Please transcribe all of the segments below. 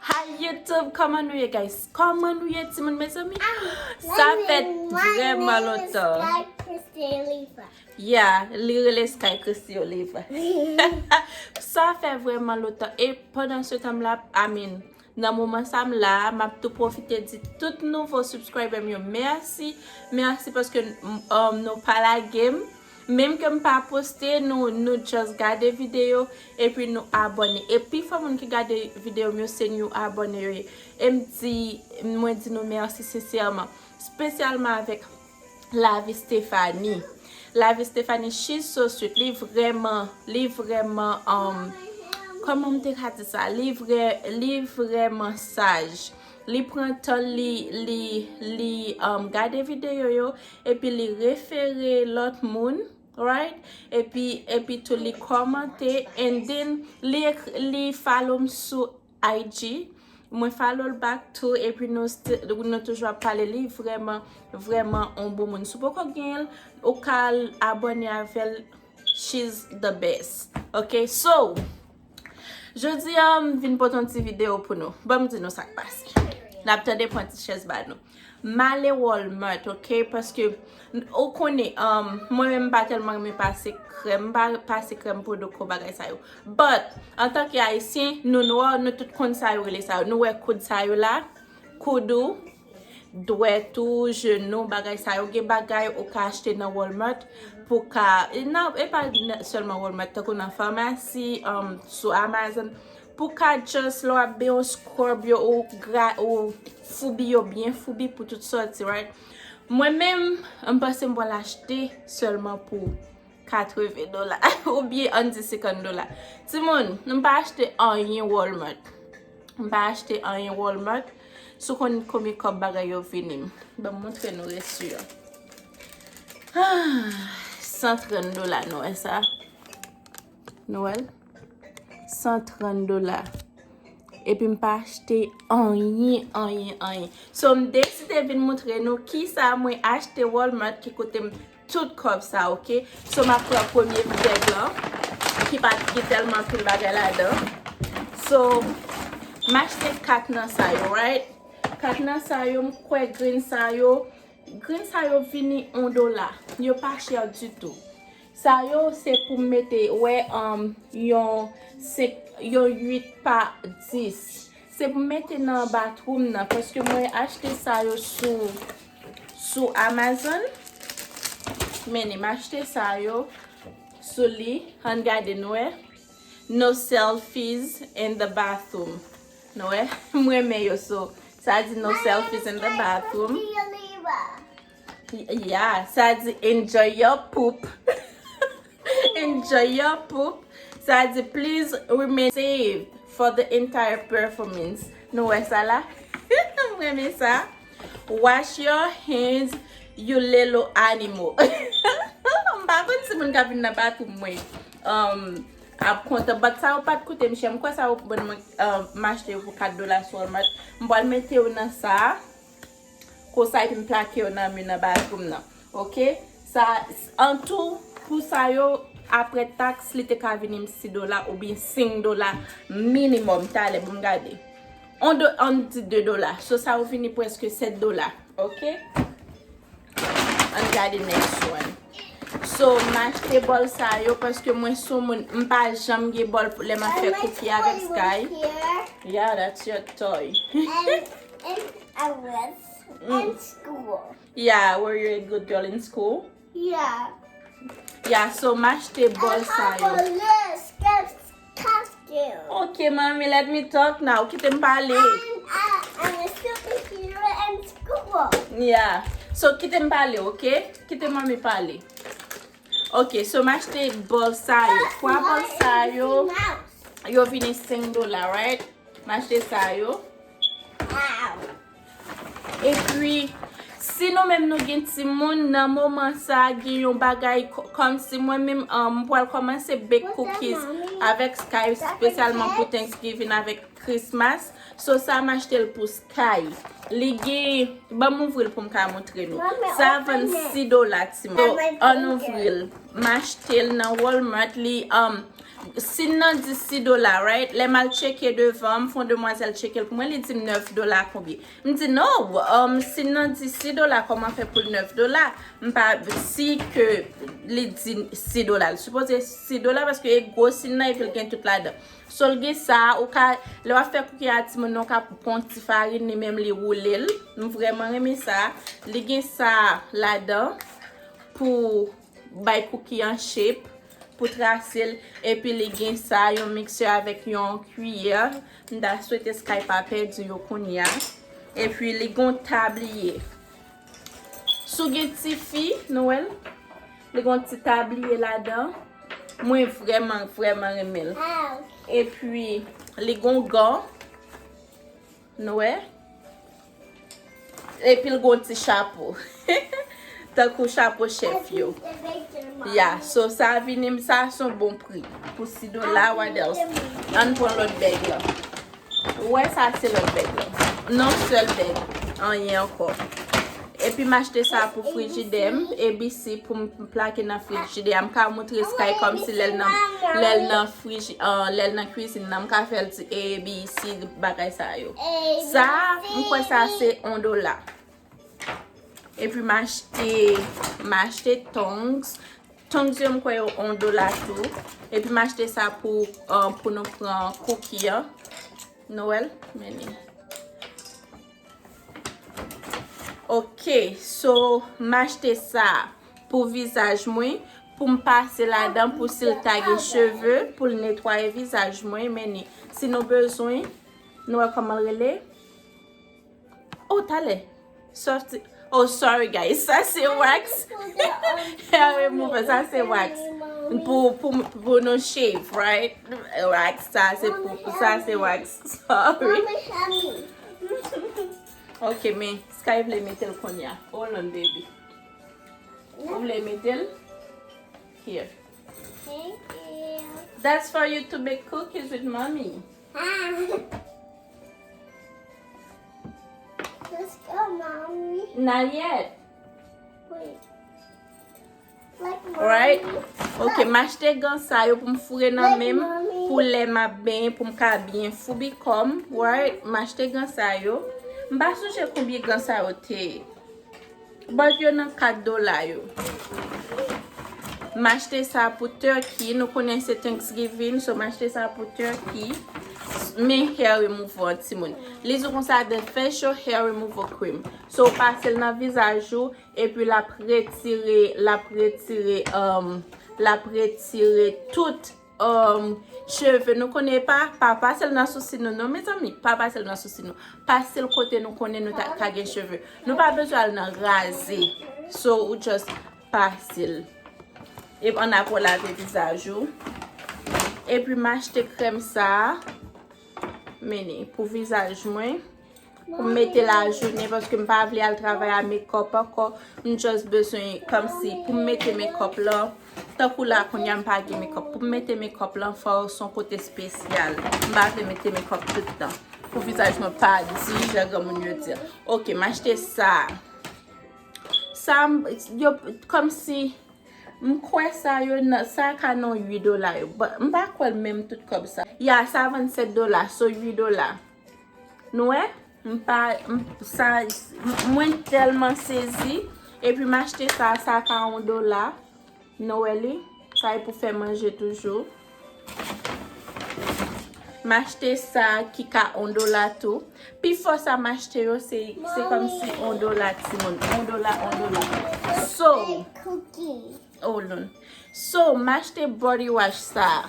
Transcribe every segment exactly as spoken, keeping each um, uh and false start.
Hi YouTube, kòman nou ye guys? Kòman nou ye timoun, mezanmi? Sa fè vrèman lontan. Yeah, li rele Sky Christie Oliva. Sa fè vrèman lontan. E pandan se tan la, I mean, nan moman sa m la, m ap tou pwofite di tout nouvo subscriber m yo mèsi. Mèsi paske um, nou pa lage m. Menm ke m pa poste, nou, nou just gade videyo epi nou abòne. E pifò moun ki gade videyo m yo se nou abòne yo ye. E m di, mwen di nou mèsi sensèman. Espesyalman avèk Lavi Stephanie. Lavi Stephanie, she's so sweet. Li vrèman, li vrèman, um, kòman m te ka di sa? Li vrè, li vrèman saj. Li pran tan, li, li, li um, gade videyo yo, epi li refere lòt moun, right? Epi, epi tou li kòmante, and then li, li follow m sou I G. Mwen follow l back too, epi nou, sti- nou toujou ap pale. Li vrèman, vrèman on bon moun. Si w poko gen l, ou ka al abòne avè l. She's the best. Ok, so, jodi a, m vin pote yon ti videyo pou nou. Ban m di nou sa k pase. N ap tande pran ti chèz ba nou. M ale Walmart, ok? Paske, ou konnen, um, mwen menm m pa tèlman renmen pase krèm, m pa pase krèm pou do kò bagay sa yo. But, antanke Ayisyen, nou nwa, nou tout konn sa yo rele sa yo. Nou wè koud sa yo la, koud ou, dwèt ou, jenou, bagay sa yo. Gen bagay ou ka achte nan Walmart pou ka, e nan, e pa n- sèlman Walmart, tankou nan famasi, um, sou Amazon, pou ka just lè w ap benyen w scrub yo, ou gra, ou foubi yo byen foubi pou tout sòti, right? Mwen menm, m panse m pral achte sèlman pou katreven dola, oubyen ann di senkant dola. Timoun, m pa achte anyen Walmart. M pa achte anyen Walmart. Si w konn konbyen kòb bagay yo vini m. Ban m montre nou resi yo. Ah, san trant dola, nou wè sa? Nou wè l? San trant dola. Epi m pa achte anyen, anyen, anyen. So, m deside vin montre nou kisa mwen achte Walmart ki koute m tout kòb sa, ok? So, m ap pran premye bag lan, ki pa t gen tèlman pil bagay ladan. So, m achte kat nan sa yo, right? Kat nan sa yo, m kwè green sa yo, green sa yo vini on dola. Yo pa chè ditou. Sa yo se pou m mete, wè, um, yon senk, yon uit pa dis. Se pou m mete nan bathroom nan, paske mwen achte sa yo sou, sou Amazon. Men, m achte sa yo sou li. Ann gade, nou wè. No selfies in the bathroom. Nou wè, m renmen yo, so, sa di no selfies in the bathroom. Yeah, sa di enjoy your poop. Enjoy your poop. Sa di please remain safe for the entire performance. Nou wè sa la? M renmen sa. Wash your hands, you little animal. M pa konn si moun k ap vin nan bathroom mwen, um, ap kontan. But sa yo pa t koute m chè. M kwè sa yo ban mwen, um, m achte yo pou kat dola sou Walmart. M pral mete yo nan sa. Konsa epi m plake yo nan mi nan bathroom nan. Ok? Sa, an tou, pou sa yo, apre taks, li te ka vini m sis dola oubyen senk dola minimòm. Talè, ban m gade. On do, ann di de dola. So, sa yo vini prèske sèt dola. Ok? Ann gade next one. So, m achte bòl sa yo paske mwen sou moun, m pa janm gen bòl pou lè m ap fè cookie avèk Sky. Yeah, that's your toy. And, and I was in school. Yeah, were you a good girl in school? Yeah. Yeah, so m achte bòl sa yo. Have a list. That's costume. Ok, mommy, let me talk now. Kite m pale. I'm, uh, I'm a superhero in school. Yeah. So, kite m pale, ok? Kite mami pale. Ok, so m achte bòl sa yo. Twa bòl sa yo, yo vini senk dola, right? M achte sa yo. Epi, si nou menm nou gen timoun, nan moman sa, gen yon bagay kò- kòmsi mwen menm, um, m pral kòmanse bake cookies avèk Sky, espesyalman pou Thanksgiving avèk Christmas. So sa m achte l pou Sky. Li gen, ban m ouvri l pou m ka montre nou. Sa vann sis dola, timoun. So ann ouvri l. M achte l nan Walmart. Li, um, sin nan di sis dola, right? Lè m al tcheke devan, m fè yon demwazèl tcheke l pou mwen, li di m nèf dola konbyen. M di, "No, um, sin nan di sis dola, kòman fè pou l nèf dola?" M pa si ke li di sis dola. Li sipoze sis dola paske e gwo sin nan epi l gen tout ladan. So l gen sa, ou ka, lè w ap fè kuki a timoun nan, ou ka pran yon ti farin, li menm li woule l. M vrèman renmen sa. Li gen sa ladan pou bay kuki an shape, pou trase l. Epi li gen sa, yon mixer avèk yon kiyè. M ta swete Sky pa pèdi yo kounye a. Epi li gon tabliye. Si w gen tifi, nou wè l? Li gon ti tabliye ladan. Mwen vrèman, vrèman renmen l. Epi li gon gan. Nou wè? Epi l gon ti chapo. Tankou chapo chèf yo. Ya, so sa vini m, sa se yon bon pri. Pou sis dola, what else? Ann pran lòt bèg la. Ou wè sa se lòt bèg la. Non, sèl bèg. Anyen ankò. Epi m achte sa pou frijidè m, A B C pou m plake nan frijidè a. M ka montre Sky kòmsi lè l nan, lè l nan friji-, ah, lè l nan kwizin nan, m ka fè l di A B C bagay sa yo. Sa, m kwè sa se yon dola. Epi m achte, m achte tongs. Tongs yo m kwè yo yon dola tou. Epi m achte sa pou, ah, pou nou pran kuki an. Nou wè l? Men li. Ok, so m achte sa pou vizaj mwen, pou m pase ladan, pou si l ta gen cheve, pou l netwaye vizaj mwen, men ni, si nou bezwen, nou wè kòman l rele? Oh, talè. Softy. Oh, sorry, guys. Sa se wax. Hair remover, sa se wax. Pou, pou, pou nou shave, right? Wax, sa se pou, sa se wax. Sorry. Ok, men Sky vle mete l kounye a. Hold on, baby. Ou vle mete l? Here. Thank you. That's for you to make cookies with mommy. Let's go, mommy. Not yet. Wait. Right? Ok, m achte gan sa yo pou m foure nan men m, pou lè m ap benyen, pou m ka byen foubi kò m, right? M achte gan sa yo. M pa sonje konbyen gan sa yo te ye. But yo nan kat dola yo. M achte sa pou turkey, nou konnen se Thanksgiving, so m achte sa pou turkey. Men hair remover an timoun. Li di konsa, the facial hair removal cream. So, w pase l nan vizaj ou, epi l ap retire, l ap retire, um, l ap retire tout, um, cheve. Nou konnen pa, pa pase l nan sousi nou, non, mezanmi. Pa pase l nan sousi nou. Pase l kote nou konnen nou ta, ka gen cheve. Nou pa bezwen al nan raze. So, ou just pase l. Epi, ann apre w lave vizaj ou. Epi, m achte krèm sa a. Men ni, pou vizaj mwen. Pou m mete l ajounen, paske m pa vle al travay a makeup ankò. M just bezwen, kòmsi, pou m mete makeup lan. Tankou la, kounye a m pa gen makeup. Pou m mete makeup lan, fò se yon kote espesyal. M pa vle mete makeup tout tan. Pou vizaj mwen pa di, jan granmoun yo di. Ok, m achte sa. Sa, m, yo, kòmsi, m kwè sa yo nan, sa ka nan uit dola yo. But m pa kwè l menm tout kòb sa. Ya, sa vann sèt dola, so uit dola. Nou wè? M pa, m, sa, m, mwen tèlman sezi. Epi m achte sa, sa ka yon dola. Nou wè li? Sa e pou fè manje toujou. M achte sa ki ka yon dola tou. Pifò sa m achte yo, se, se kòmsi yon dola timoun. Yon dola, yon dola. So, hold on. So, m achte body wash sa.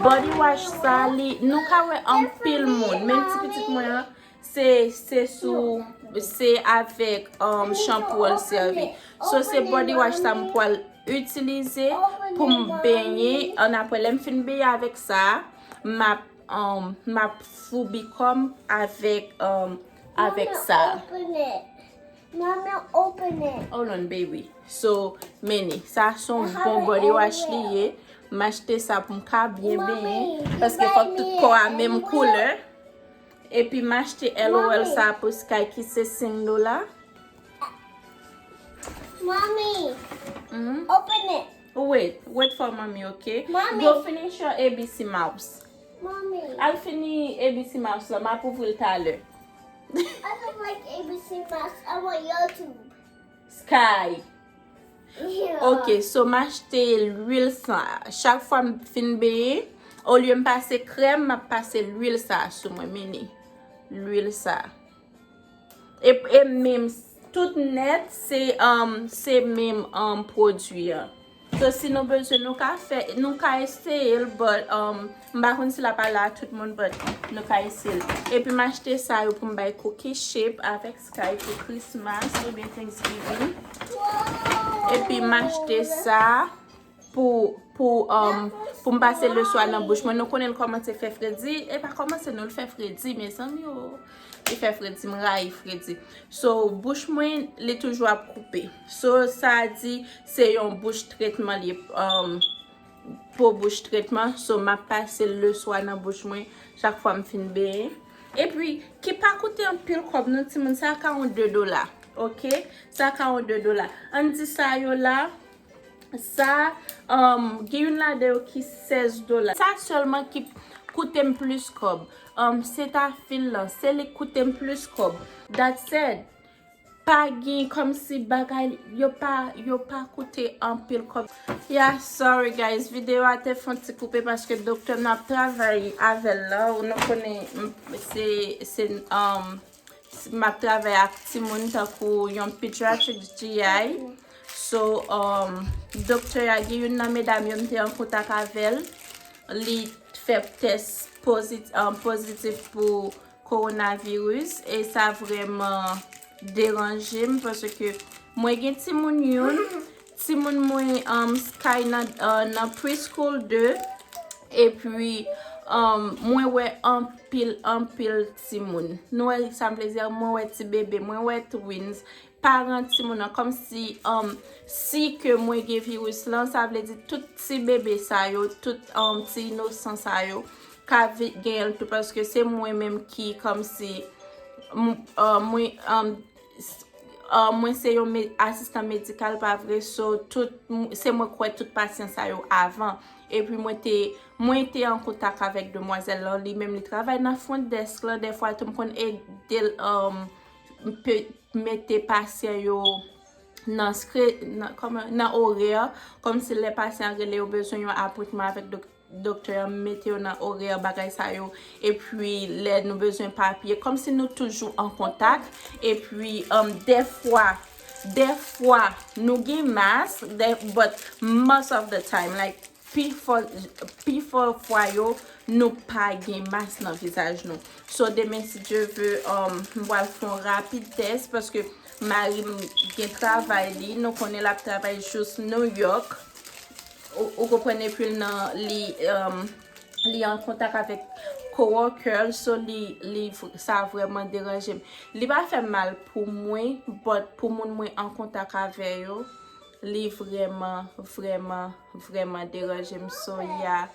Body wash sa, li, nou ka wè anpil moun. Menm ti pitit mwen an, se, se sou, se avèk, um, shampoo l sèvi. So, se body wash sa m pral itilize pou m benyen. Ann apre, lè m fin benyen avèk sa, m ap, um, m ap foubi kò m avèk, um, avèk sa. Mommy, open it. Hold on, baby. So, men ni, sa se yon bon body wash li ye. M achte sa pou m ka byen benyen. Paske fòk tout kò a menm koulè. Epi m achte L O L sa pou Sky ki se senk dola. Mommy, Mhm. Open it. Wait, wait for mommy, ok? Mommy. Go finish your A B C mouse. Mommy, Al fini A B C mouse la, m ap ouvri l talè. I don't like A B C Max. I want YouTube. Sky. Yeah. Ok, so m achte lwil sa. Chak fwa m fin benyen, olye m pase krèm, m ap pase lwil sa sou mwen, mini. Lwil sa. E, e menm, tout nèt, se, um, se menm, um, pwodui an. So, si nou bezwen, nou ka fè, nou ka eseye l, but, um, m pa konn si l ap ale a tout moun, but nou ka eseye l. Epi m achte sa yo pou m bay Cookie Ship avèk Sky pou Christmas oubyen Thanksgiving. Epi m achte sa pou, pou, um, pou m pase leswa nan bouch mwen. Nou konnen l kòmanse fè fredi. E pa kòmanse non, l fè fredi, mezanmi o. Li fè fredi, m rayi fredi. So, bouch mwen, li toujou ap koupe. So, sa di, se yon bouch tretman li, um, po bouch tretman. So, m ap pase l leswa nan bouch mwen chak fwa m fin benyen. Epi, ki pa koute anpil kòb non timoun, sa ka yon de dola. Ok? Sa ka yon de dola. Ann di sa yo la, sa, um, gen youn ladan yo ki sèz dola. Sa sèlman ki koute m plis kòb. Um, Cetaphil lan, se li k koute m plis kòb. That said, pa gen kòmsi bagay yo pa, yo pa koute anpil kòb. Yeah, sorry guys, videyo a te fè yon ti koupe paske doktè m ap travay avè l la, ou nou konnen m, se, se, um, m ap travay ak timoun tankou yon pediatric G I. So, um, doktè a gen youn nan medam yo m te an kontak avè l. Li fè tès pozit-, um, pozitif pou kowonaviris e sa vrèman deranje m paske mwen gen timoun youn, timoun mwen, um, Sky nan, uh, nan preschool de, epi, um, mwen wè anpil, anpil timoun. Nou wè sa m vle di, mwen wè ti bebe, mwen wè twins. Paran timoun nan, kòmsi, um, si ke mwen gen viris lan, sa vle di tout ti bebe sa yo, tout, um, ti inosan sa yo, ka vi-, genyen l tou, paske se mwen menm ki, kòmsi, m-, uh, mwen, um, s-, uh, mwen se yon me-, asistan medikal, pa vre, so, tout, m-, se mwen k wè tout pasyan sa yo avan, epi mwen te, mwen te an kontak avèk demwazèl lan, li menm li travay nan front desk lan, dèfwa tou m konn ede l, um, pe-, mete pasyan yo nan skre-, nan, kòman, nan orè, kòmsi lè pasyan rele yo bezwen yon apwentman avèk dok-, doktè an, m mete yo nan orè bagay sa yo, epi lè nou bezwen papye, kòmsi nou toujou an kontak, epi, um, dèfwa, dèfwa nou gen mas, dè-, but most of the time, like, pifò, pifò fwa yo, nou pa gen mas nan vizaj nou. So, demen, si Dye vle, um, m pral fè yon rapid tès, paske mari m gen travay li, nou konnen l ap travay jous New York. Ou, ou konprann, epi l nan, li, um, li an kontak avèk coworker l, so li, li, sa vrèman deranje m. Li pa fè mal pou mwen, but pou moun mwen an kontak avè yo, li vrèman, vrèman, vrèman deranje m. So, yeah.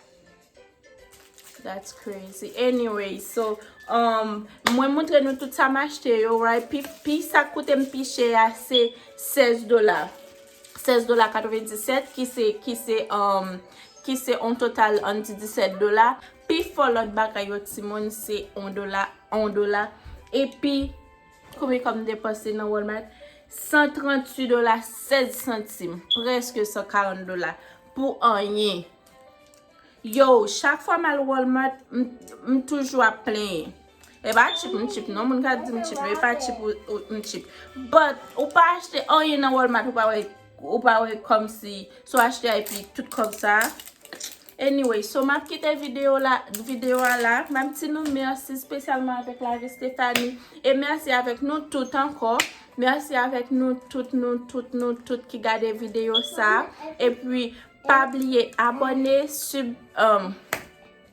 That's crazy. Anyway, so, um, mwen montre nou tout sa m achte yo, right? Pi, pi sa k koute m pi chè a, se sèz dola. Sèz dola katrevenndisèt, ki se, ki se, um, ki se on total ann di disèt dola. Pifò lòt bagay yo, timoun, se on dola, on dola. Epi, konbyen kòb m depanse nan Walmart? San tranntuit dola sèz santim, prèske san karant dola pou anyen. Yo, chak fwa m al Walmart, m, m toujou ap plenyen. E pa cheap m cheap non, moun ka di m cheap, e pa cheap ou, ou, m cheap. But, ou pa achte anyen nan Walmart, ou pa wè, ou pa wè kòmsi, so achte a epi tout kòb sa. Anyway, so m ap kite videyo la, videyo a la. M ap di nou mèsi espesyalman avèk Lavi Stephanie. E mèsi avèk nou tout ankò. Mèsi avèk nou tout, nou tout, nou tout ki gade videyo sa. Epi, pa bliye abòne, sub, um,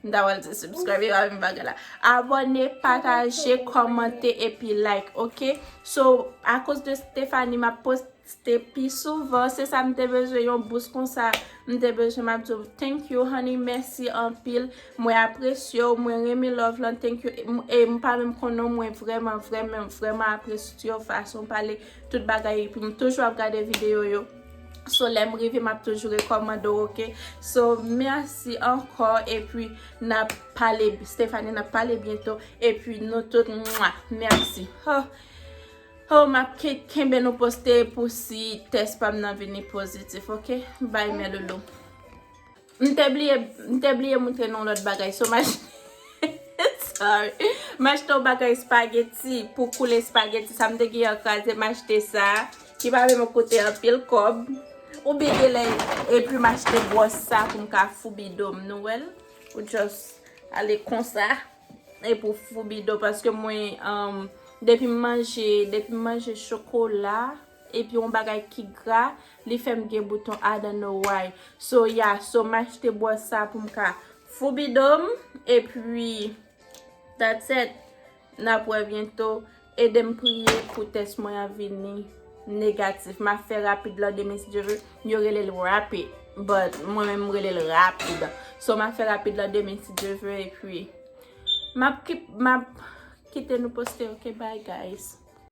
m ta pral di subscribe, e pa menm bagay la. Abòne, pataje, kòmante, epi like, ok? So, akoz de Stephanie, m ap post poste pi souvan. Se sa m te bezwen, yon bous konsa. M te bezwen, m ap di w thank you, honey, mèsi anpil. Mwen apresye w, mwen renmen love lan, thank you. E m- e m pa menm konnen w, mwen vrèman, vrèman, vrèman apresye w, fason w pale, tout bagay. Epi m toujou ap gade videyo yo. So, lè m rive, m ap toujou rekòmande w, oke? So, mèsi ankò, epi n ap pale, Stephanie, n ap pale byento, epi nou tout, mwa, mèsi. Oh, oh, m ap ke- kenbe nou poste pou si tès pa m nan vini pozitif, oke? Bay, mè loulou. M te bliye, m te bliye montre nou lòt bagay, so, m ach- Sorry. M achte yon bagay espageti pou koule espageti. Sa m te genyen kraze, m achte sa. Ki pa menm koute anpil kòb. Oubyen gen lè, epi m achte bwòs sa pou m ka foubi do m. Nou wè l? Ou just ale konsa. Epi w foubi do. Paske mwen, um, depi m manje, depi m manje chokola, epi yon bagay ki gra, li fè m gen bouton, I don't know why. So, yeah, so m achte bwòs sa pou m ka foubi do m, epi that's it. N ap wè byento. Ede m priye pou tès mwen an vini negatif. M ap fè rapid lan demen si Dye vle. Yo rele l rapid, but mwen menm m rele l rapid. So, m ap fè rapid lan demen si Dye vle, epi m ap ki- m ap kite nou poste, oke? Bye, guys.